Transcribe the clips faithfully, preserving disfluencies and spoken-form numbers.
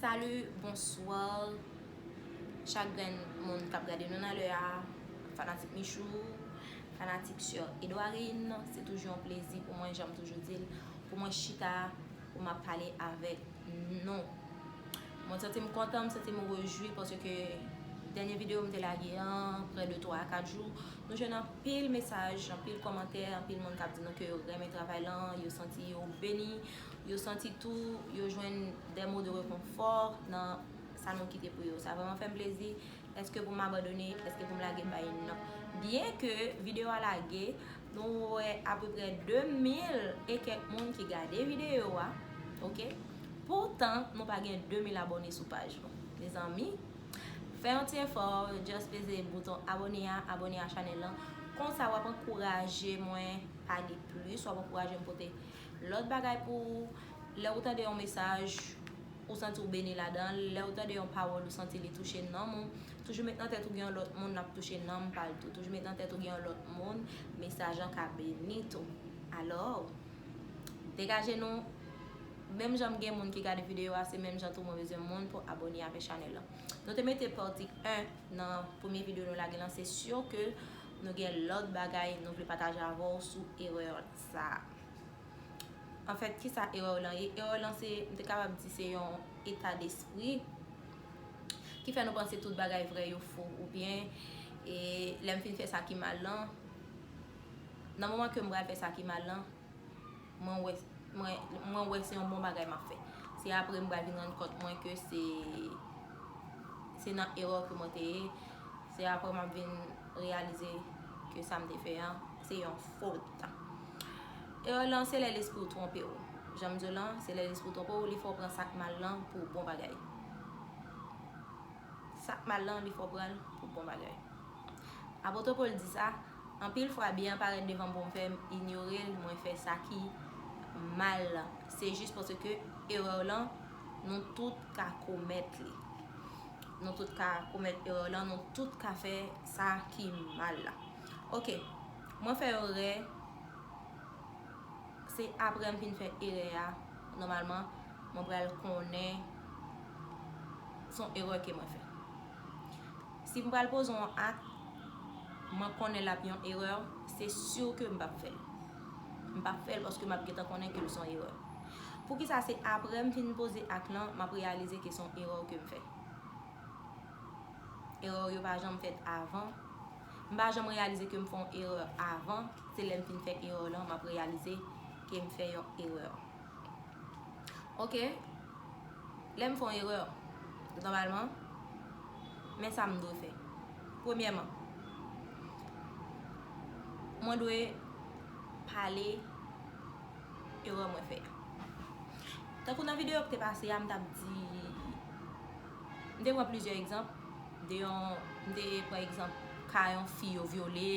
Salut, bonsoir. Chak grenn moun k ap gade nou nan lè a, fanatik Michou, fanatik sè Edwarine, se toujou yon plezi pou mwen, jan m toujou di l, pou mwen chita, pou m ap pale avèk nou. Mwen santi m kontan, m santi m rejwi paske dènye videyo m te lage an, prè de twa a kat jou, nou jwenn anpil mesaj, anpil kòmantè, anpil moun k ap di nou ke yo renmen travay lan, yo santi yo beni, yo santi tou yo jwenn des mots de réconfort nan sa nou kite pou yo. Sa vrèman fè m plezi. Èske pou m abandone? Èske pou m lage bay? Non. Byen ke videyo a lage, nou wè apeprè de mil e kèk moun ki gade videyo a. Oke? Poutan, nou pa gen de mil abòne sou paj nou. Mezanmi, fè yon ti efò, just peze bouton abòne a, abòne a chanèl lan. Konsa, w ap ankouraje mwen pale plis, w ap ankouraje m pote lòt bagay pou ou. Lè ou tande yon mesaj, ou santi w beni ladan l, lè ou tande yon pawòl, ou santi li touche nanm ou, toujou met nan tèt ou gen yon lòt moun l ap touche nanm pa l tou. Toujou met nan tèt ou gen yon lòt moun, mesaj lan ka beni tou. Alò, degaje nou. Menm jan m gen moun ki gade videyo a, se menm jan tou mwen bezwen moun pou abòne avèk chanèl lan. Nou te mete pati en nan premye videyo nou lage lan, se si ke nou gen lòt bagay nou vle pataje avè w sou erè sa a. Anfèt, kisa erè lan ye? Erè lan se, m te kapab di se yon eta despri ki fè nou panse tout bagay vrè yo fo, oubyen, e, lè m fin fè sa ki mal lan, nan moman ke m pral fè sa ki mal lan, mwen wè, mwen, mwen wè se yon bon bagay m ap fè. Se apre m pral vin rann kont mwen ke se, se nan erè ke mwen te ye. Se apre m ap vin reyalize ke sa m te fè an, se yon fot. Erè lan, se lè lespri w twonpe w. Jan m di w lan, se lè lespri w twonpe w, li fè w pran sa k mal lan pou bon bagay. Sa k mal lan, li fè w pran l pou bon bagay. Apot Pòl di sa, anpil fwa byen an parèt devan m pou m fè, m inyore l, mwen fè sa ki mal lan. Se jis paske erè lan, nou tout ka komèt li. Nou tout ka komèt erè lan, nou tout ka fè sa ki mal la. Oke, mwen fè erè, se apre m fin fè erè a, nòmalman, mwen pral konnen se yon erè ke mwen fè. Si m pral poze yon ak, mwen konnen l ap yon erè, se si ke m p ap fè l. M p ap fè l paske m ap gentan konnen ke l se yon erè. Poukisa se apre m fin poze ak lan, m ap reyalize ke se yon erè ke m fè? Erè yo pa janm fèt avan. M pa janm reyalize ke m fè yon erè avan. Se lè m fin fè erè lan, m ap reyalize ke m fè yon erè. Oke? Lè m fè yon erè, nòmalman, men sa m dwe fè. Premyèman, mwen dwe pale erè mwen fè a. Tankou nan videyo ki te pase a, m t ap di, m te pran plizyè egzanp de yon, m te pran egzanp ka yon fi yo vyole,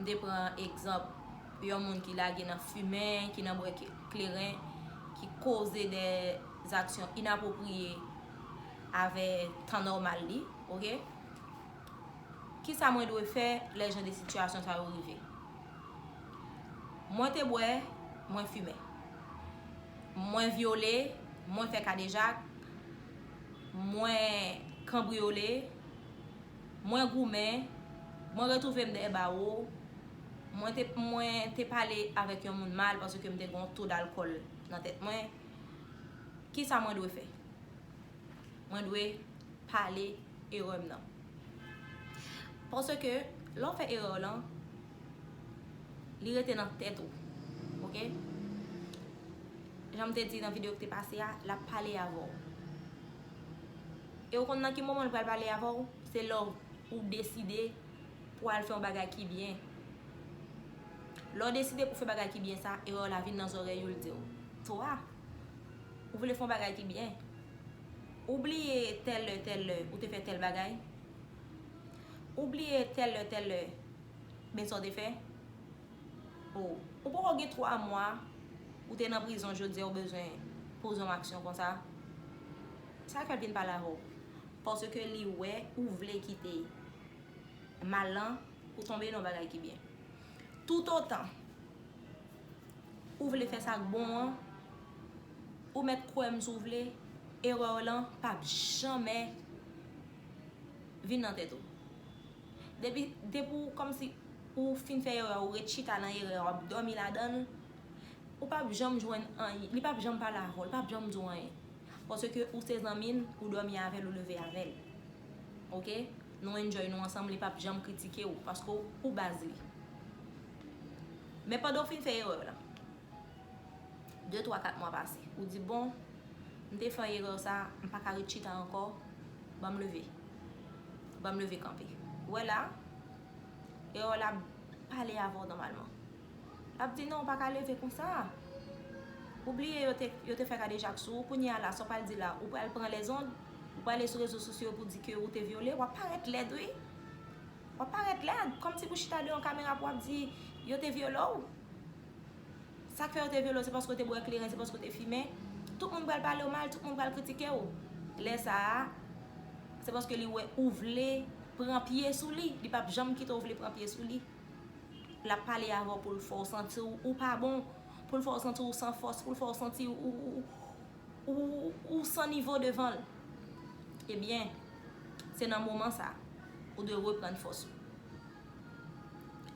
m te pran egzanp yon moun ki lage nan fimen, ki nan bwè ke-, kleren, ki koze de zaksyon inapwopriye avè tan nòmal li, oke? Kisa mwen dwe fè lè jan de sitiyasyon sa yo rive? Mwen te bwè, mwen fimen. Mwen vyole, mwen fè kadejak, mwen kanbriyole, mwen goumen, mwen retwouve m dèyè bawo, mwen te, mwen te pale avèk yon moun mal paske m te gen yon to dalkòl nan tèt mwen. Kisa mwen dwe fè? Mwen dwe pale erè m nan. Paske lè w fè erè w lan, li rete nan tèt ou. Oke? Jan m te di nan videyo ki te pase a, l ap pale avè w. E w konn nan ki moman l pral pale avè w? Se lè w deside pou w al fè yon bagay ki byen. Lè w deside pou w fè bagay ki byen sa, erè w la vin nan zòrèy ou, l di w, twa, ou vle fè yon bagay ki byen. Ou bliye tèl lè, tèl lè, ou te fè tèl bagay. Ou bliye tèl lè, tèl lè, men sa w te fè. O, ou poko gen twa mwa, ou te nan prizon, jodi a ou bezwen poze yon aksyon konsa. Sa fè l vin pale avè w. Paske li wè ou vle kite mal lan pou tonbe nan yon bagay ki byen. Toutotan ou vle fè sa k bon an, ou mèt kwè m si w vle, erè w lan p ap janmen vin nan tèt ou. Depi, depi w kòmsi ou fin fè erè, ou ret chita nan erè, w ap dòmi ladan l, ou p ap janm jwenn anyen, li p ap janm pale avè w, li p ap janm di w anyen. Paske ou se zanmi l, ou dòmi avè l, ou leve avè l. Oke? Nou enjoy nou ansanm, li p ap janm kritike w, paske ou, ou baz li. Men pandan w fin fè erè w lan, de, twa, kat mwa pase, ou di, bon, m te fè erè sa, m pa ka ret chita ankò, ban m leve. Ban m leve kanpe. Ou wè la, erè w la ap pale avè w nòmalman. L ap di, non, ou pa ka leve konsa. Ou bliye yo te, yo te fè kadejak sou ou, kounye a la, sa w pral di la, ou pral pran lèzond, ou prale sou rezo sosyo yo pou di ke ou te vyole, w ap parèt lèd, wi. W ap parèt lèd, kòmsi pou chita devan kamera pou w ap di yo te vyole w. Sa k fè yo te vyole w, se paske w te bwè kleren, se paske w te fimen. Tout moun pral pale w mal, tout moun pral kritike w. Lè sa a, se paske li wè ou vle pran pye sou li. Li p ap janm kite w vle pran pye sou li. L ap pale avè w pou l fè w santi w, ou pa bon, pou l fè w santi w san fòs, pou l fè w santi w, ou, ou, ou, ou san nivo devan l. Ebyen, se nan moman sa, ou dwe reprann fòs ou.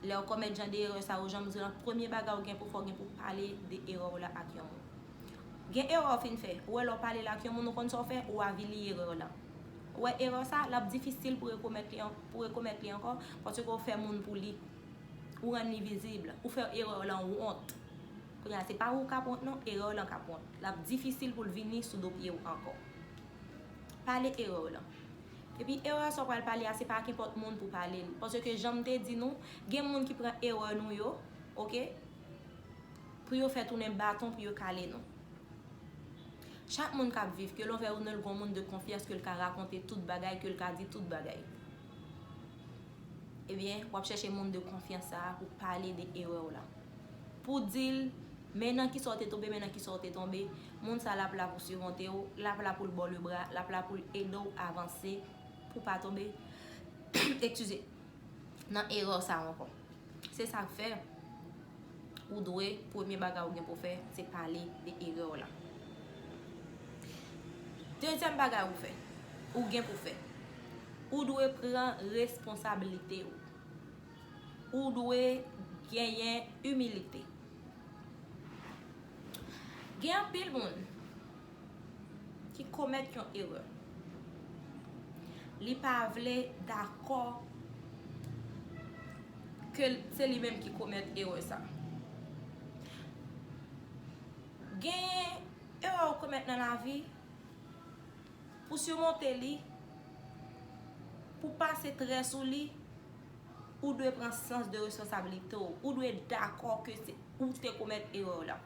Lè w komèt jan de erè sa yo, jan m di w lan, premye bagay ou gen pou fè, w gen pou pale de erè w la ak yon moun. Gen erè w fin fè, ou wè lè w pale l ak yon moun, ou konn sa w fè, ou avili erè w lan. Ou wè erè sa, l ap difisil pou rekomèt li an-, pou rekomèt li ankò, paske w fè moun pou li. Ou rann li vizib, ou fè erè w lan wont. Kounye a, se pa ou k ap wont non, erè w lan k ap wont. L ap difisil pou l vini sou do pye w ankò. Pale erè w lan. Epi erè sa w pral pale a, se pa ak nenpòt moun pou pale l. Paske jan m te di nou, gen moun ki pran erè nou yo, oke? Pou yo fè tounen baton, pou yo kale nou. Chak moun k ap viv, ke l anvè ou non, l gon moun de konfyans ke l ka rakonte tout bagay, ke l ka di tout bagay. Ebyen, w ap chèche moun de konfyans sa a pou pale de erè w la. Pou di l, men nan kisa w te tonbe, men nan kisa w te tonbe, moun sa l ap la pou sivwonte w, l ap la pou l ba w lebra, l ap la pou l ede w avanse, pou w pa tonbe, eskize, nan erè sa a ankò. Se sa k fè, ou dwe, premye bagay ou gen pou fè, se pale de erè w la. Dezyèm bagay ou fè, ou gen pou fè, ou dwe pran responsablite w. Ou dwe genyen imilite. Gen anpil moun ki komèt yon erè. Li pa vle dakò ke l-, se li menm ki komèt erè sa. Genyen erè ou komèt nan lavi, pou simonte li, pou pase trè sou li, ou dwe pran sans de responsablite w. Ou dwe dakò ke se ou te komèt erè w la.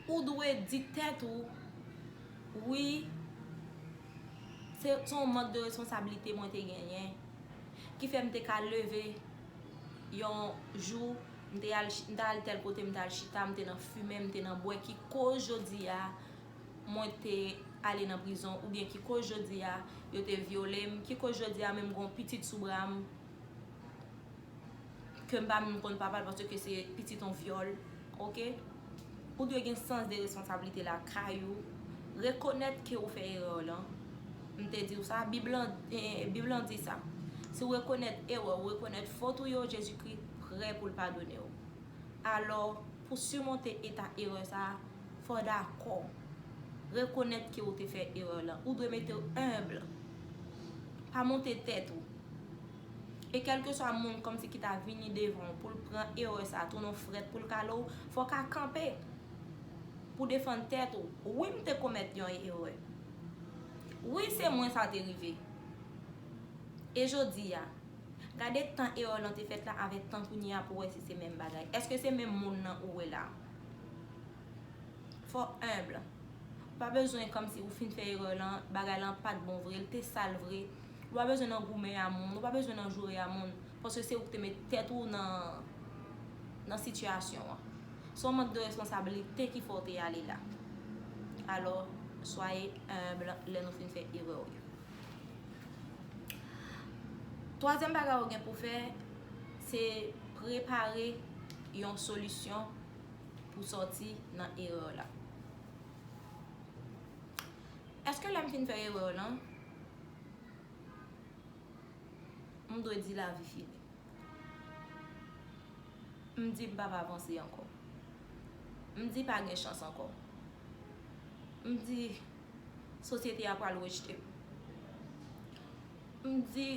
Ou dwe di tèt ou, wi, se, se yon mank de responsablite mwen te genyen ki fè m te ka leve yon jou, m te al, m te al tèl kote, m te al chita, m te nan fimen, m te nan bwè, ki koz jodi a mwen te ale nan prizon, oubyen ki koz jodi a yo te vyole m, ki koz jodi a menm gon pitit sou bra m, ke m pa menm konn papa l paske se pitit yon vyòl, oke? Ou dwe gen sans de responsablite lakay ou, rekonèt ke ou fè erè w lan. M te di w sa, Bib lan, eh, Bib lan di sa. Si w rekonèt erè w, ou rekonèt fot ou yo, Jezikri prè pou l padone w. Alò, pou simonte eta erè sa a, fò w dakò. Rekonèt ke ou te fè erè lan. Ou dwe mete w enb. Pa monte tèt ou. E kèlkeswa moun kòmsi ki ta vini devan w pou l pran erè sa a, tounen w frèt pou l kale w, fò w ka kanpe pou defann tèt ou. Wi, m te komèt yon erè. Wi, se mwen sa te rive. E jodi a, gade tan erè lan te fèt la avèk tan kounye a pou w wè si se menm bagay. Èske se menm moun nan ou wè la? Fò enb. Ou pa bezwen kòmsi ou fin fè erè lan, bagay lan pa t bon vre, l te sal vre. Ou pa bezwen nan goumen a moun, ou pa bezwen nan joure a moun. Paske se ou ki te met tèt ou nan, nan sitiyasyon an. Se yon mank de responsablite ki fè w te ale la. Alò, soyez humble lè nou fin fè erè yo. Twazyèm bagay ou gen pou fè, se prepare yon solisyon pou sòti nan erè la. Èske lè m fin fè erè lan, m dwe di lavi fini? M di m p ap avanse ankò. M di pa gen chans ankò. M di sosyete a pral rejte m. M di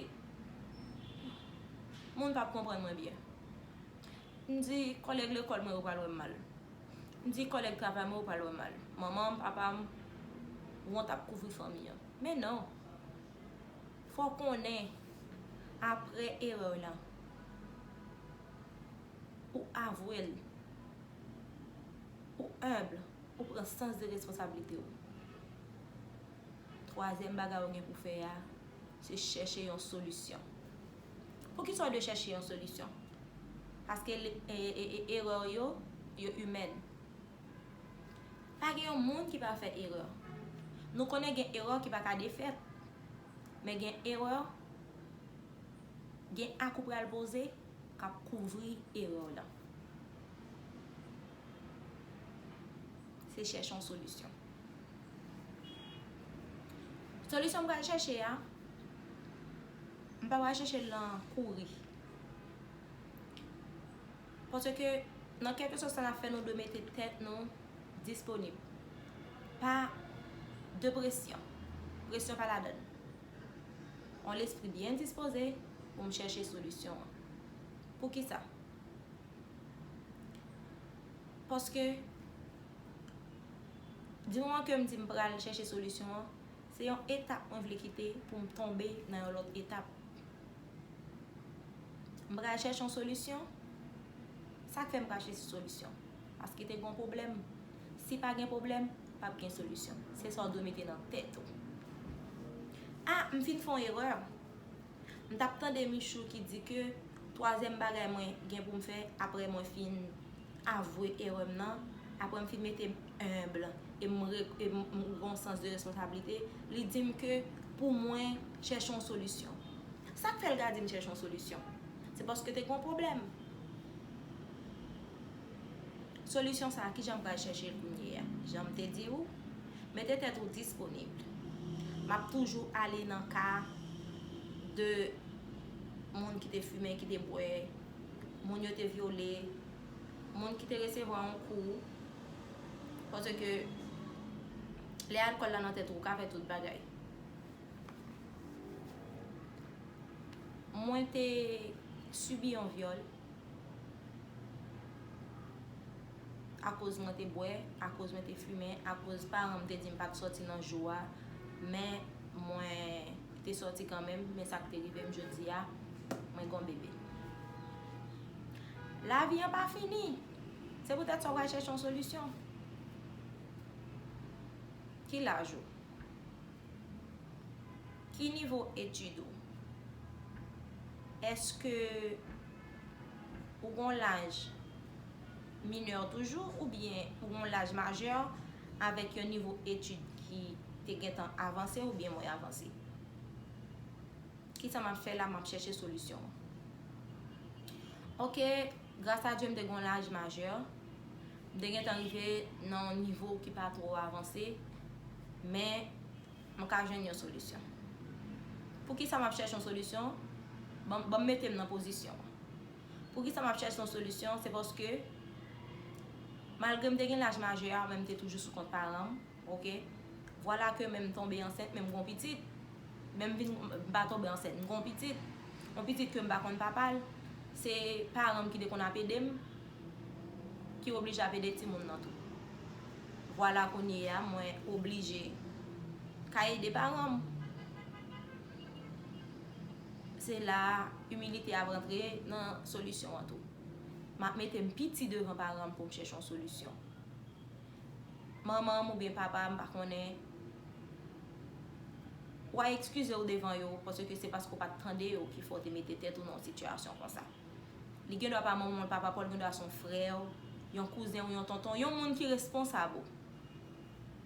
moun p ap konprann mwen byen. M di kòlèg lekòl mwen yo pral wè m mal. M di kòlèg travay mwen yo pral wè m mal. Manman m, papa m, wont ap kouvri fanmi an. Men non. Fò w konnen, apre erè w lan, ou avwe l, ou enb, ou pran sans de responsablite w. Twazyèm bagay ou gen pou fè a, se chèche yon solisyon. Poukisa w dwe chèche yon solisyon? Paske le- e- e- e- erè w yo, yo imèn. Pa gen yon moun ki pa fè erè. Nou konnen gen erè ki pa ka defèt. Men gen erè, gen ak ou pral poze k ap kouvri erè w lan. Se chèche yon solisyon. Solisyon m pral chèche a, m pa pral chèche l nan kouri. Paske nan kèlkeswa sa n ap fè, nou dwe mete tèt nou disponib. Pa de presyon. Presyon pa ladann. Yon lespri byen dispoze pou m chèche solisyon an. Poukisa? Paske, di moman ke m di m pral chèche solisyon an, se yon etap mwen vle kite pou m tonbe nan yon lòt etap. M pral chèche yon solisyon. Sa k fè m pral chèche solisyon? Paske te gen yon pwoblèm. Si pa gen pwoblèm, p ap gen solisyon. Se sa w dwe mete nan tèt ou. A, m fin fè yon erè. M t ap tande Michou ki di ke twazyèm bagay mwen gen pou m fè apre mwen fin avwe erè m nan, apre m fin mete m enb e m re- e m m gen yon sans de responsablite, li di m ke pou mwen chèche yon solisyon. Sa k fè l ka di m chèche yon solisyon? Se paske te gen yon pwoblèm. Solisyon sa a, kijan m pral chèche l kounye a? Jan m te di w, mete tèt ou disponib. M ap toujou ale nan ka de moun ki te fimen, ki te bwè, moun yo te vyole, moun ki te resevwa yon kou. Paske lè alkòl la nan tèt ou, ou ka fè tout bagay. Mwen te sibi yon vyòl akoz mwen te bwè, akoz mwen te fimen, akoz paran m te di m pa t sòti nan jou a, men mwen te sòti kanmenm, men sa k te rive m jodi a, mwen gen yon bebe. Lavi an pa fini. Se poutèt sa w pral chèche yon solisyon. Ki laj ou? Ki nivo etid ou? Èske ou gon laj minè toujou oubyen ou gon laj majè avèk yon nivo etid ki te gentan avanse oubyen mwen avanse? Kisa m ap fè la? M ap chèche solisyon. Oke, gras a Dye, m te gon laj majè. M te gentan rive nan yon nivo ki pa twò avanse, men m ka jwenn yon solisyon. Poukisa m ap chèche yon solisyon? Ban, ban m mete m nan pozisyon an. Poukisa m ap chèche yon solisyon? Se paske, malgre m te gen laj majè a, men m te toujou sou kont paran m, oke? Vwala ke men m tonbe ansent, men m gon pitit. Men m vin, m pa tonbe ansent, m gon pitit. Yon pitit ke m pa konn papa l. Se paran m ki te konn ap ede m, ki oblije ap ede timoun nan tou. Vwala kounye a, mwen oblije ka ede paran m. Se la a, imilite ap rantre nan solisyon an tou. M ap mete m piti devan paran m pou m chèche yon solisyon. Manman m oubyen papa m, pa konnen, w a eskize w devan yo, paske se paske w pa t tande yo ki fè w te mete tèt ou nan yon sitiyasyon konsa. Li gendwa pa manman w, papa pa w, li gendwa se yon frè w, yon kouzen w, yon tonton, yon moun ki responsab ou.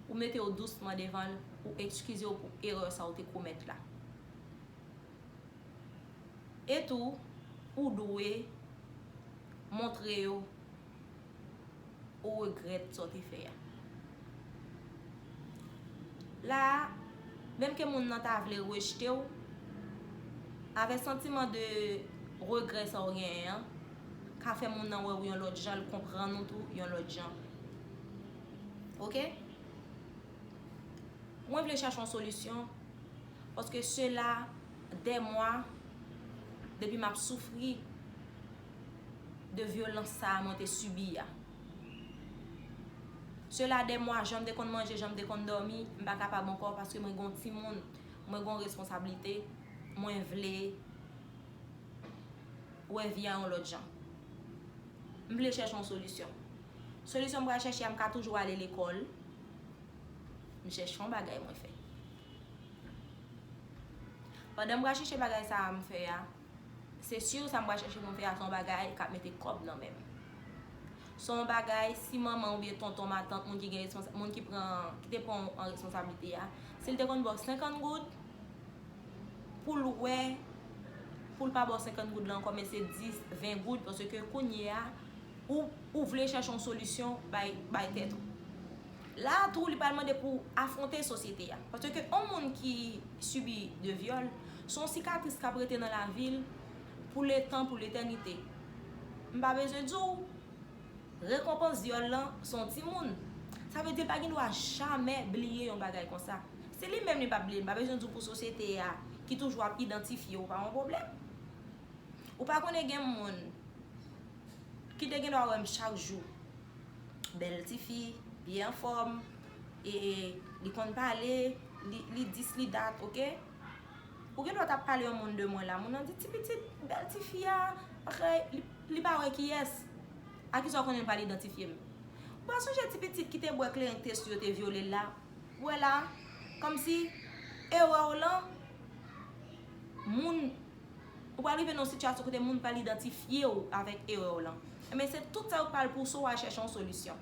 Ou mete w dousman devan l, ou eskize w pou erè sa w te komèt la. Etou, ou dwe montre yo ou regrèt sa w te fè a. La, menm ke moun nan ta vle rejte w, avè santiman de regrè sa w genyen an, ka fè moun nan wè w yon lòt jan, l konprann ou tou yon lòt jan. Oke? Mwen vle chèche yon solisyon, paske sela dè mwa depi m ap soufri de vyolans sa a mwen te sibi a. Sela dè mwa, jan m te konn manje, jan m te konn dòmi, m pa kapab ankò paske mwen gen yon timoun, mwen gen yon responsablite, mwen vle wè vi a yon lòt jan. M vle chèche yon solisyon. Solisyon m pral chèche a, m ka toujou ale lekòl. M chèche yon bagay mwen fè. Pandan m pral chèche bagay sa a m fè a, se si sa m pral chèche pou m fè a se yon bagay k ap mete kòb nan men m. Se yon bagay, si manman oubyen tonton, matant, moun ki gen responsa-, moun ki pran, ki te pran an responsablite a, si l te konn ba w senkant goud, pou l wè, pou l pa ba w senkant goud la ankò, men se dis, ven goud, paske kounye a, ou, ou vle chèche yon solisyon bay, bay tèt ou. La a tou, li pral mande pou afwonte sosyete a. Paske yon moun ki sibi de vyòl, se yon sikatris k ap rete nan lavi l pou letan, pou letènite. M pa bezwen di w, rekonpans vyòl lan se yon timoun. Sa vle di l pa gen dwa jamè bliye yon bagay konsa. Si li menm li p ap bliye, m pa bezwen di w pou sosyete a ki toujou ap idantifye w pa yon pwoblèm. Ou pa konnen gen moun ki te gen dwa wè m chak jou. Bèl tifi, byen anfòm, e li konn pale, li, li dis, li dat, oke? Ou gen dwa t ap pale yon moun de mwen la, moun nan di, "Ti pitit, bèl tifi a, li, li pa wè kiyès." A kisa w konnen l pa idantifye m? Ou pa sonje ti pitit ki te bwè kleren k te sou yo te vyole l la? Ou wè la, kòmsi erè w lan, moun, ou pral rive nan yon sitiyasyon kote moun pral idantifye w avèk erè w lan. Ebyen, se tout sa yo pral pouse w al chèche yon solisyon.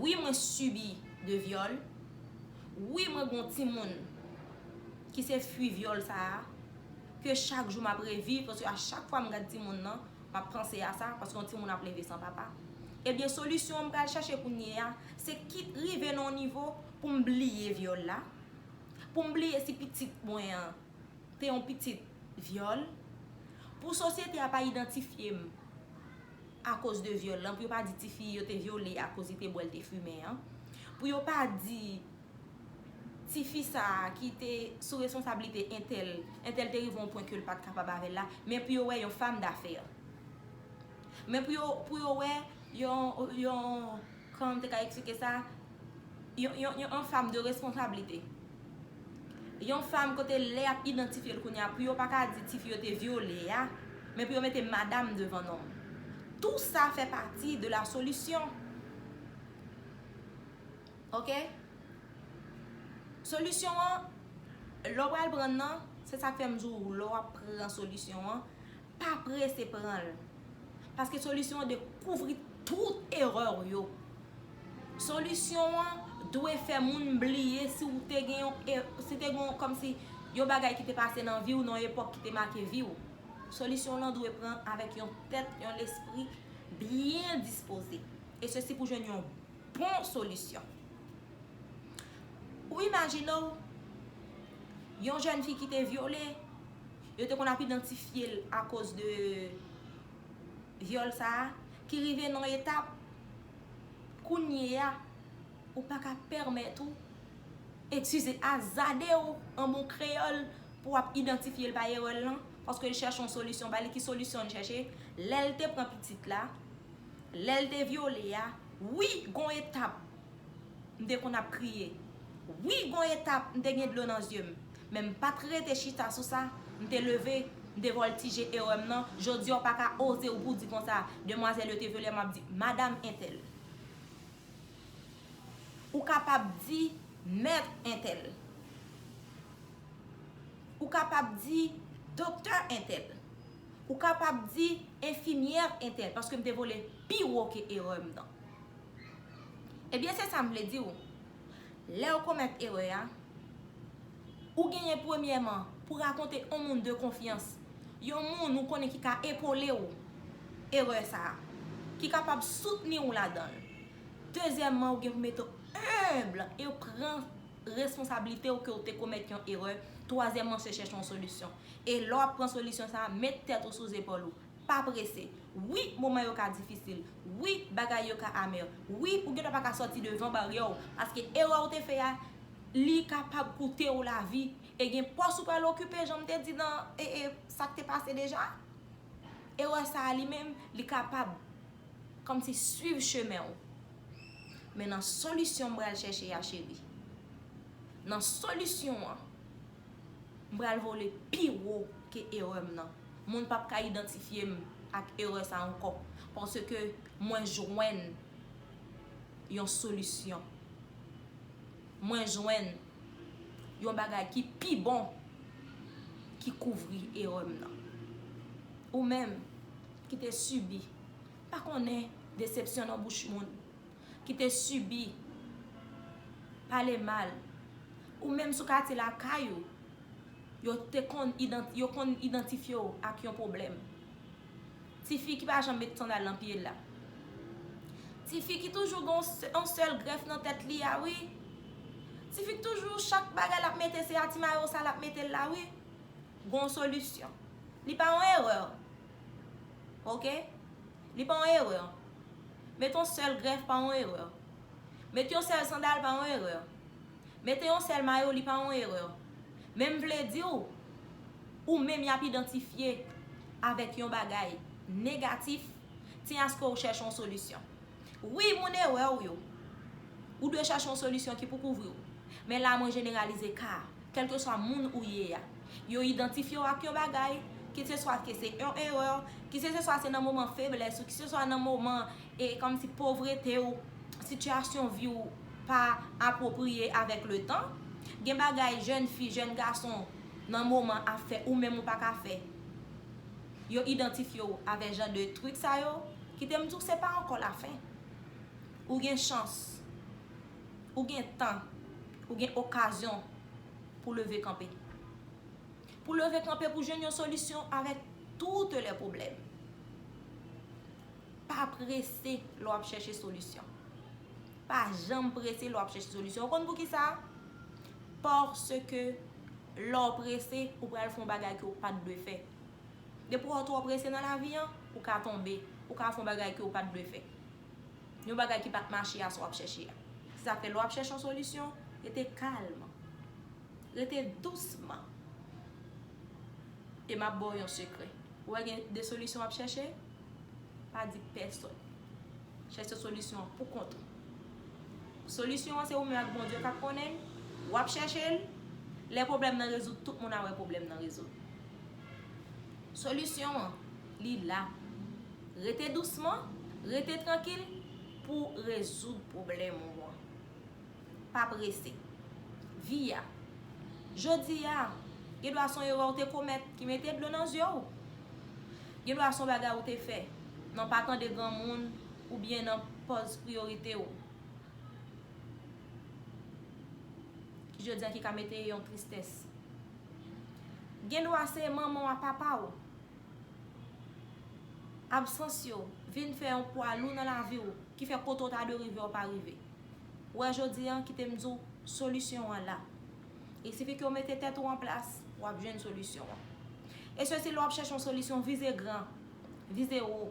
Wi, mwen sibi de vyòl. Wi, mwen gen yon timoun ki se fwi vyòl sa a, ke chak jou m ap reviv, paske a chak fwa m gad timoun nan, m ap panse a sa, paske yon timoun ap leve san papa. Ebyen, solisyon an m pral chèche kounye a, se kit rive nan yon nivo pou m bliye vyòl la, pou m bliye si pitit mwen an te yon pitit vyòl, pou sosyete a pa idantifye m akoz de vyòl lan, pou yo pa di tifi yo te vyole akoz li te bwè, li te fimen an, pou yo pa di tifi sa a ki te sou responsablite entèl, entèl te rive yon pwen ke l pa t kapab avè l la, men pou yo wè yon femme d'affaires. Men pou yo, pou yo wè yon, yon, kòman m te ka eksplike sa? Yon, yon, yon, yon fanm de responsablite. Yon fanm kote lè y ap idantifye l kounye a, pou yo pa ka di tifi yo te vyole a, men pou yo mete madam devan nonm. Tout sa fè pati de la solution. Oke? Solisyon an, lè w pral pran l nan, se sa k fè m di w, lè w ap pran solisyon an, pa prese pran l. Paske solisyon an dekouvri tout erè w yo. Solisyon an dwe fè moun bliye si w te gen yon, e, si te gen yon, kòmsi yon bagay ki te pase nan vi w, nan yon epòk ki te make vi w. Solisyon lan dwe pran avèk yon tèt, yon lespri byen dispoze. E sesi pou jwenn yon bon solisyon. Ou imajine w, yon jèn fi ki te vyole, yo te konn ap idantifye l akoz de vyòl sa a, ki rive nan etap, kounye a, ou pa ka pèmèt ou, eskize, azade w an bon kreyòl pou w ap idantifye l pa erè l lan, paske l chèche yon solisyon ba li. Ki solisyon l chèche? Lè l te pran pitit la, lè l te vyole a, wi, gon etap, m te konn ap kriye. Wi, gon etap, m te gen dlo nan zye m. Men m pa t rete chita sou sa, m te leve, m te vòltije erè m nan. Jodi a, w pa ka oze w pou w di konsa, demwazèl yo te vyole m, w ap di, madam entèl. Ou kapab di, mèt entèl. Ou kapab di, doktè entèl. Ou kapab di, enfimyè entèl, paske m te vole pi wo ke erè m nan. Ebyen, se sa m vle di w. Lè w komèt erè a, ou genyen premyèman pou rakonte yon moun de konfyans, yon moun ou konnen ki ka epole w erè sa a, ki kapab soutni w ladan l. Dezyèmman, ou gen pou mete yon enb e pran responsablite w ke w te komèt yon erè. Twazyèmman, se chèche yon solisyon. E lè w ap pran solisyon sa a, met tèt ou sou zepòl ou. Pa prese. Wi, moman yo ka difisil. Wi, bagay yo ka amè. Wi, ou gendwa pa ka sòti devan baryè w. Paske erè w te fè a, li kapab koute w lavi. E gen pòs ou pral okipe, jan m te di nan e, e, sa k te pase deja. Erè sa a li menm, li kapab kòmsi swiv chemen w. Men nan solisyon m pral chèche a, cheri. Nan solisyon an, m pral vole pi wo ke erè m nan. Moun p ap ka idantifye m ak erè sa ankò. Paske mwen jwenn yon solisyon. Mwen jwenn yon bagay ki pi bon ki kouvri erè m nan. Ou menm ki te sibi, pa konnen, desepsyon nan bouch moun, ki te sibi pale mal, ou menm sou katye lakay ou, yo te konn idant-, yo konn idantifye w ak yon pwoblèm. Tifi ki pa janm met sandal nan pye l la. Tifi ki toujou gen yon sè-, yon sèl grèf nan tèt li a, wi. Tifi ki toujou, chak bagay l ap mete, se atimayo sa l ap mete l la, wi. Gon solisyon. Li pa yon erè. Oke? Li pa yon erè. Mete yon sèl grèf pa yon erè. Mete yon sèl sandal pa yon erè. Mete yon sèl mayo, li pa yon erè. Men m vle di w, ou menm y ap idantifye avèk yon bagay negatif, ti aske ou chèche yon solisyon. Wi, moun erè w yo. Ou dwe chèche yon solisyon ki pou kouvri w. Men la, mwen jeneralize ka a. Kèlkeswa moun ou ye a, yo idantifye w ak yon bagay, ki se swa ke se yon erè, ki se, se swa se nan moman feblès ou, ki se swa nan moman, e, kòmsi povrete w, sitiyasyon vi w pa apwopriye avèk letan. Gen bagay jèn fi, jèn gason nan moman ap fè, ou menm ou pa ka fè. Yo idantifye w avèk jan de trik sa yo, kite m di w se pa ankò lafen. Ou gen chans, ou gen tan, ou gen okazyon pou leve kanpe. Pou leve kanpe, pou jwenn yon solisyon avèk tout lè pwoblèm. Pa prese lè w ap chèche solisyon. Pa janm prese lè w ap chèche solisyon. Ou konn poukisa? Paske lè w prese, ou pral fè yon bagay ke w pa t dwe fè. Depi w twò prese nan lavi an, ou ka tonbe, ou ka fè yon bagay ke w pa t dwe fè. Yon bagay ki pa t mache a sa w ap chèche a. Se sa k fè lè w ap chèche yon solisyon, rete kalm. Rete dousman. E m ap ba w yon sekrè. Ou wè gen de solisyon w ap chèche, pa di pèsonn. Chèche solisyon an pou kont ou. Solisyon an se ou menm ak Bondye k ap konnen l. W ap chèche l. Lè pwoblèm nan rezoud, tout moun a wè pwoblèm nan rezoud. Solisyon an, li la. Rete dousman, rete trankil pou rezoud pwoblèm ou an. Pa prese. Vi a. Jodi a, gen dwa se yon erè w te komèt ki mete dlo nan zye w. Gen dwa se yon bagay ou te fè nan pa tande granmoun oubyen nan pòz priyorite w. Ki jodi a ki ka mete yon tristès. Gen dwa se manman w a papa w. Absans yo vin fè yon pwa lou nan lavi w, ki fè kote w ta dwe rive w pa rive. Ou wè jodi a, kite m di w, solisyon an la. Il sifi ke w mete tèt ou an plas, w ap jwenn solisyon an. E sesi, lè w ap chèche yon solisyon, vize gran, vize wo.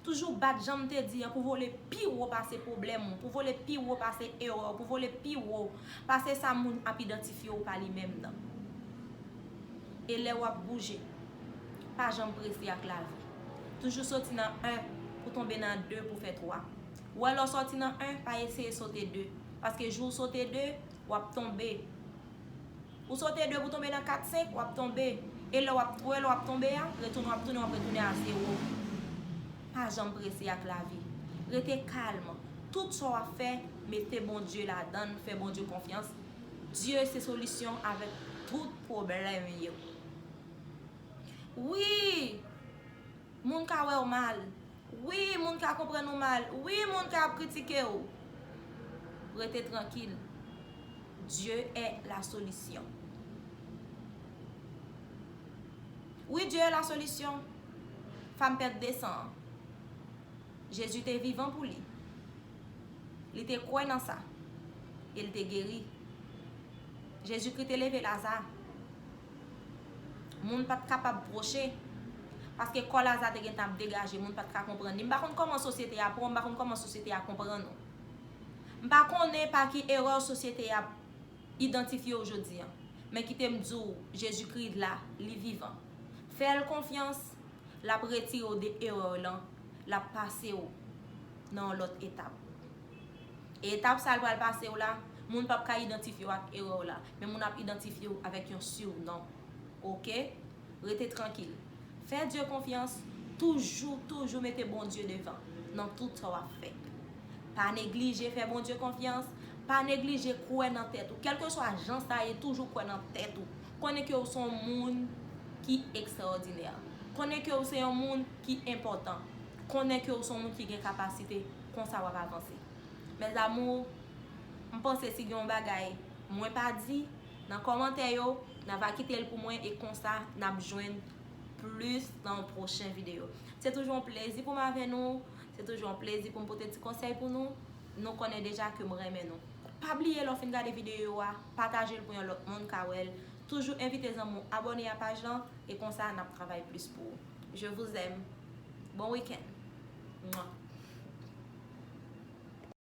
Toujou bat, jan m te di a, pou vole pi wo pase pwoblèm ou, pou vole pi wo pase erè w, pou vole pi wo pase sa moun ap idantifye w pa li menm nan. E lè w ap bouje, pa janm prese ak lavi. Toujou soti nan en pou tonbe nan de pou fè twa. Ou wè lè w sòti nan en, pa eseye sote de. Paske jou w sote de, w ap tonbe. Ou sote de pou tonbe nan kat, senk, w ap tonbe. E lè w ap, ou wè lè w ap tonbe a, retounen w ap tounen, w ap retounen a zewo. Pa janm prese ak lavi. Rete kalm. Tout sa w ap fè, mete Bondye ladan l, fè Bondye konfyans. Dye se solisyon avèk tout pwoblèm yo. Wi, moun ka wè w mal. Wi, moun ka konprann ou mal. Wi, moun ka ap kritike w. Rete trankil. Dieu est la solution. Wi, Dieu est la solution. Fanm pèt de san an. Jezi te vivan pou li. Li te kwè nan sa. e l te geri. Jezikri te leve Laza. Moun pa t kapab pwoche. Paske kò Laza te gentan ap degaje, moun pa t ka konprann li. M pa konn kòman sosyete a pran w, m pa konn kòman sosyete a konprann ou. M pa konnen pa ki erè sosyete a idantifye w jodi a. Men kite m di w, Jezikri la, li vivan. Fè l konfyans, l ap retire w de erè w lan, l ap pase w nan yon lòt etap. E etap sa l pral pase w la, moun p ap ka idantifye w ak erè w la, men moun ap idantifye w avèk yon surnon. Oke? Rete trankil. Fè Dye konfyans, toujou, toujou mete Bondye devan nan tout sa w ap fè. Pa neglije fè Bondye konfyans, pa neglije kwè nan tèt ou. Kèlkeswa jan sa ye, toujou kwè nan tèt ou. Konnen ke w se yon moun ki ekstraòdinè. Konnen ke w se yon moun ki enpòtan. Konnen ke w se yon moun ki gen kapasite, konsa w ap avanse. Mes amours, m panse si gen yon bagay mwen pa di nan kòmantè yo, n a va kite l pou mwen e konsa n ap jwenn plis nan yon pwochen videyo. Se toujou yon plezi pou m avè nou, se toujou yon plezi pou m pote ti konsèy pou nou. Nou konnen deja ke m renmen nou. Pa bliye lè w fin gade videyo a, pataje l pou yon lòt moun ka wè l. Toujou envite zanmi w abòne a paj lan e konsa n ap travay plis pou ou. Je vous aime. Bon week-end. Mwa.